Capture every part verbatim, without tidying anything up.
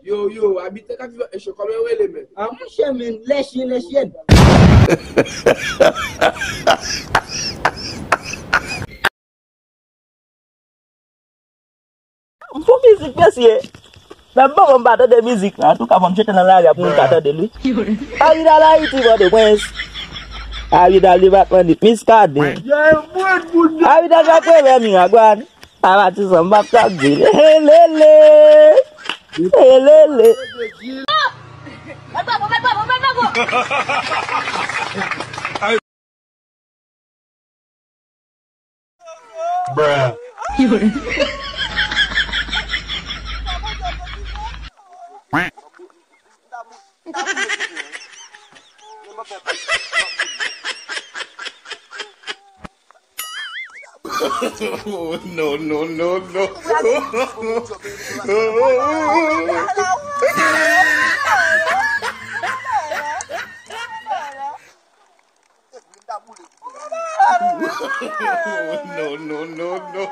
Yo, yo, abitan k ap viv ak Echo, kòman yo rele menm? Ah, monchè, men, lèchyen, lèchyèn. M fou mizik, mesye. Nan moman m pa tande mizik la, antouka, fò m jete nan lari a pou moun ka tande l, wi. Avidal Ayiti, Pòtoprens. Avidal depatman Nip, Miskaden. Avidal Jakmèl, Miagwàn. Avatisan, m p ap t ap di l. Helele! Helele! Bruh. No, no, no, no. No, no, no, no.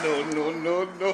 No, no, no, no.